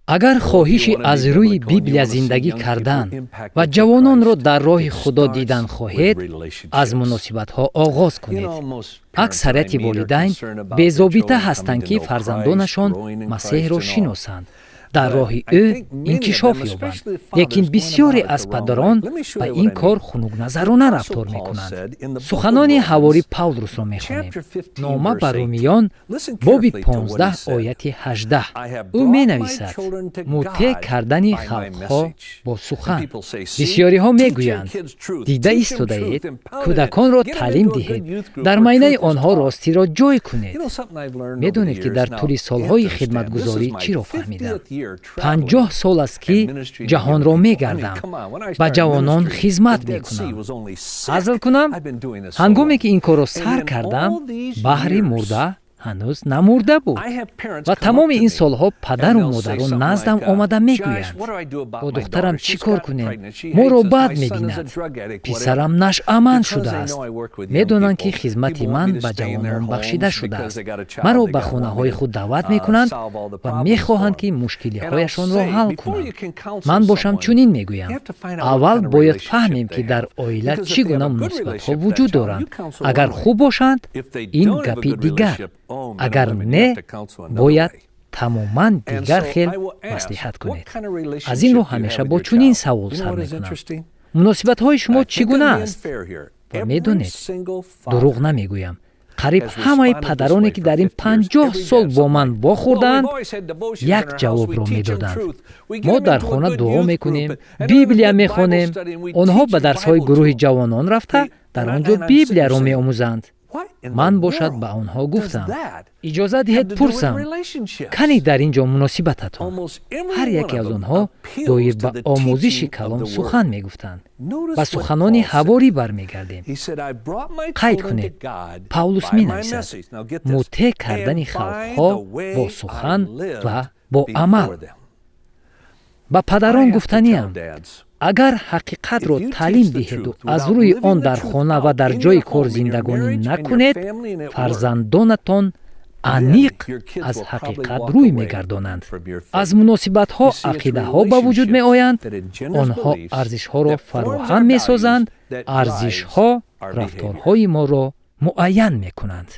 Агар хоҳиши аз рӯи Библия зиндагӣ кардан ва ҷавононро дар роҳи Худо дидан хоҳед, аз муносибатҳо оғоз кунед. Аксарияти волидайн безобита ҳастанд, ки фарзандонашон Масеҳро шиносанд, дар роҳи ӯ инкишоф ёбанд, лекин бисёре аз падарон ба ин кор хунукназарона рафтор мекунанд. Суханони ҳавори Павлусро мехонем, Нома ба Румиён, боби 15, ояти 18. Ӯ менависад: «Мутеъ кардани халқҳо бо сухан». Бисёриҳо мегӯянд: «Дида истодаед, кӯдаконро таълим диҳед, дар майнаи онҳо ростиро ҷой кунед». Медонед, ки дар тӯли солҳои хидматгузорӣ чиро фаҳмидам? 50 сол аст, ки ҷаҳонро мегардам, ба ҷавонон хизмат мекунам. Ҳазл кунам, ҳангоме ки ин корро сар кардам, баҳри Мурда ҳанӯз намурда буд. Ва тамоми ин солҳо падару модарон наздам омада мегӯянд: «Бо духтарам чӣ кор кунем? Моро бад мебинад. Писарам нашъаманд шудааст». Медонанд, ки хизмати ман ба ҷавонон бахшида шудааст. Маро ба хонаҳои худ даъват мекунанд ва мехоҳанд, ки мушкилиҳояшонро ҳал кунам. Ман бошам чунин мегӯям: «Аввал бояд фаҳмем, ки дар оила чӣ гуна муносибатҳо вуҷуд доранд. Агар хуб бошанд, ин гапи дигар, агар не, бояд тамоман дигар хел маслиҳат кунед». Аз ин рӯ ҳамеша бо чунин савол сар мекунам: «Муносибатҳои шумо чӣ гуна аст?» Ва медонед, дурӯғ намегӯям, қариб ҳамаи падароне, ки дар ин 50 сол бо ман вохӯрдаанд, як ҷавобро медоданд: «Мо дар хона дуо мекунем, Библия мехонем, онҳо ба дарсҳои гурӯҳи ҷавонон рафта, дар он ҷо Библияро меомӯзанд». Ман бошад ба онҳо гуфтам: «Иҷоза диҳед пурсам, кани дар ин ҷо муносибататон?» Ҳар яке аз онҳо доир ба омӯзиши калом сухан мегуфтанд. Ба суханони ҳаворӣ бармегардем. Қайд кунед, Павлус менависад: «Мутеъ кардани халқҳо бо сухан ва бо амал». Ба падарон гуфтаниам: агар ҳақиқатро таълим диҳеду аз рӯи он дар хона ва дар ҷои кор зиндагонӣ накунед, фарзандонатон аниқ аз ҳақиқат рӯй мегардонанд. Аз муносибатҳо ақидаҳо ба вуҷуд меоянд, онҳо арзишҳоро фароҳам месозанд, арзишҳо рафторҳои моро муайян мекунанд.